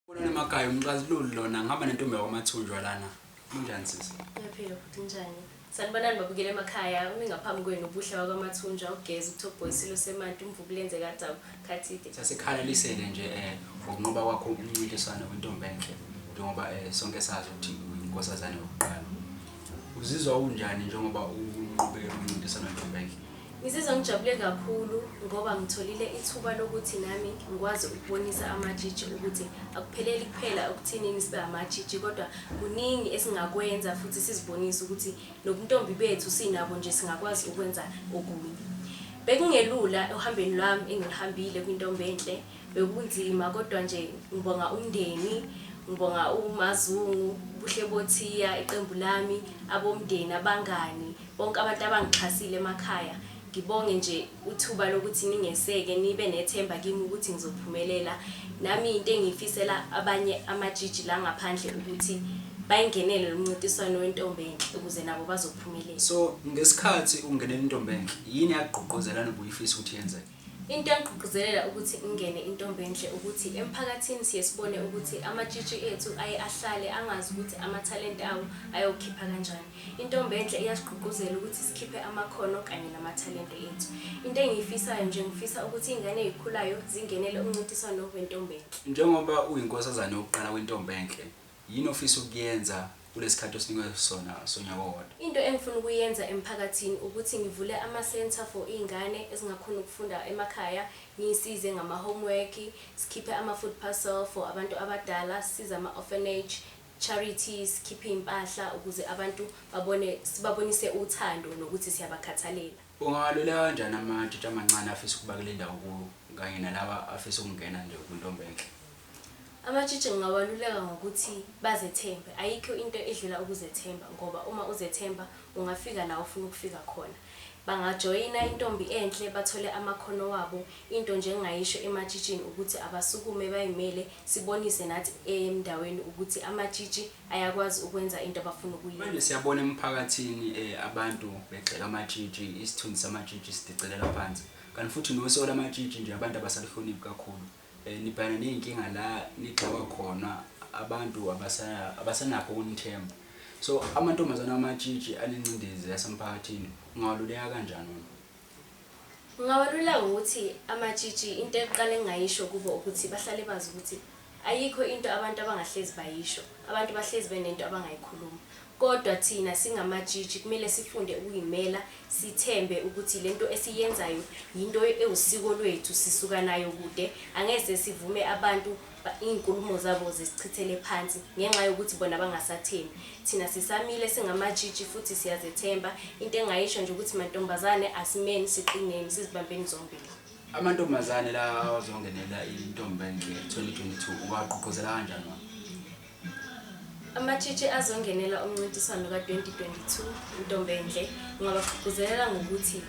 Bonana emakhaya umxazululi lona ngihamba nentombi yakwaMathunjwa lana. Kunjani sisi? Ngiyaphila futhi njani? Sanibonani babukele emakhaya, umi ngaphambi kwenu ubuhle bakwaMathunjwa, ugeza uTop Boy Silo Semanti, umvubulenze kadabu, Khathide. Sasikhalalisele nje eh ngokunqoba kwakho umncintiswano wentombi enhle njengoba eh sonke sazi ukuthi uyinkosazane yokuqala. Uzizwa unjani njengoba unqobe umncintiswano wentombi enhle? Ngizizwa ngijabule kakhulu ngoba ngitholile ithuba lokuthi nami ngikwazi ukubonisa amatshitshi ukuthi akupheleli kuphela ekuthinini sibe amatshitshi kodwa kuningi esingakwenza futhi sizibonise ukuthi nobuntombi bethu sinabo nje singakwazi ukwenza okunye. Bekungelula ohambeni lwami engiluhambile kwintombi enhle, bekunzima kodwa nje ngibonga umndeni, ngibonga uMazungu, Buhle Bothiya, iqembu lami, abomndeni, abangani, bonke abantu abangixhasile emakhaya. Ngibonge nje uthuba lokuthi ningeseke nibe nethemba kimi ukuthi ngizophumelela. Nami into engiyifisela abanye amatshitshi la ngaphandle ukuthi bayingenele lo mncintiswano wentombi enhle ukuze nabo bazophumelela. So ngesikhathi ungenela intombi enhle yini eyakugqugquzela nobuyifisa ukuthi yenzeke? Into engigqugquzelela ukuthi ngingene intombi enhle ukuthi emphakathini siye sibone ukuthi amatshitshi ethu aye ahlale angazi ukuthi amathalente awo ayokhipha kanjani. Intombi enhle iyasigqugquzela ukuthi sikhiphe amakhono kanye namathalente ethu. Into engiyifisayo nje ngifisa ukuthi iy'ngane ey'khulayo zingenele umncintiswano wentombi enhle. Njengoba uyinkosazane yokuqala kwintombi enhle, yini ofisa ukuyenza kulesikhathi osinikwe sona sonyaka owodwa? Into engifuna ukuyenza emphakathini ukuthi ngivule ama-centre for iy'ngane ezingakhoni ukufunda emakhaya, ngiy'size ngama-homework, sikhiphe ama-food parcel for abantu abadala, sisize ama-orphanage, charities, sikhiphe iy'mpahla ukuze abantu babone sibabonise uthando nokuthi siyabakhathalela. Ungawaluleka kanjani amatshitshi amancane afisa ukuba kule ndawo kuwo kanye nalawa afisa ukungena nje kwintombi enhle? Amatshitshi ngingawaluleka ngokuthi bazethembe. Ayikho into edlula ukuzethemba ngoba uma uzethemba ungafika la ufuna ukufika khona. Bangajoyina intombi enhle bathole amakhono wabo. Into nje engingayisho ematshitshini ukuthi abasukume bayimele sibonise nathi endaweni ukuthi amatshitshi ayakwazi ukwenza into abafuna Manje ukuyenza. siyabona emphakathini abantu begxeka amatshitshi, isithunzi samatshitshi sidicelela phansi. Kanti futhi nosiko lamatshitshi nje abantu abasalihloniphi kakhulu. Nibhekana ney'nkinga la nigxekwa khona abantu abasanakho ukunithemba. So amantombazane amatshitshi anengcindezi yasemphakathini ungawaluleka kanjani wona? Ngingawaluleka ngokuthi amatshitshi into eqala engingayisho kubo ukuthi bahlale bazi ukuthi ayikho into abantu abangahlezi bayisho. Abantu bahlezi benento abangayikhuluma. Kodwa thina singamatshitshi kumele sifunde ukuyimela, sithembe ukuthi lento esiyenzayo yinto ewusiko lwethu sisuka nayo kude. Angeze sivume abantu iy'nkulumo zabo zisichithele phansi ngenxa yokuthi bona bangasathembi. Thina sisamile singamatshitshi futhi siyazethemba. Into engayisho nje ukuthi mantombazane asimeni siqineni sizibambeni zombili. Amantombazane la awazongenela intombi enhle 2022 ungawagqugquzela kanjani wona? Amatshitshi azongenela umncintiswano ka-2022 Intombi Enhle ngingabagqugquzelela ngokuthi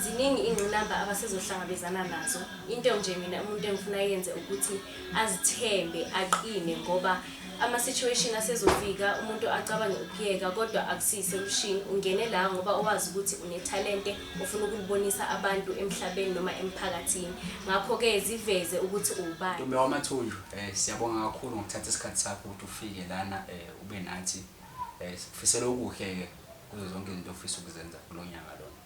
ziningi iy'ngqinamba abasezohlangabezana nazo. Into nje mina umuntu engifuna ayenze ukuthi azithembe aqine ngoba ama-situation asezofika umuntu acabange ukuyeka kodwa akusiyi-solution. Ungene la ngoba wazi ukuthi unethalente ofuna ukulibonisa abantu emhlabeni noma emphakathini. Ngakho-ke ziveze ukuthi uwubani. Ntombi yakwaMathunjwa, siyabonga kakhulu ngokuthatha isikhathi sakho ukuthi ufike lana ube nathi. Sikufisela okuhle-ke kuzo zonke izinto ofisa ukuzenza kulo nyaka lona.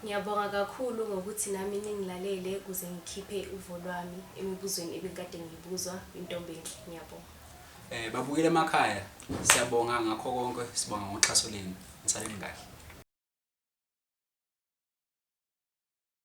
Ngiyabonga kakhulu ngokuthi nami ningilalele ukuze ngikhiphe uvo lwami emibuzweni ebengikade ngiyibuzwa Intombi Enhle. Ngiyabonga. Babukele emakhaya, siyabonga ngakho konke, sibonga ngoxhaso lenu. Nisaleni kahle.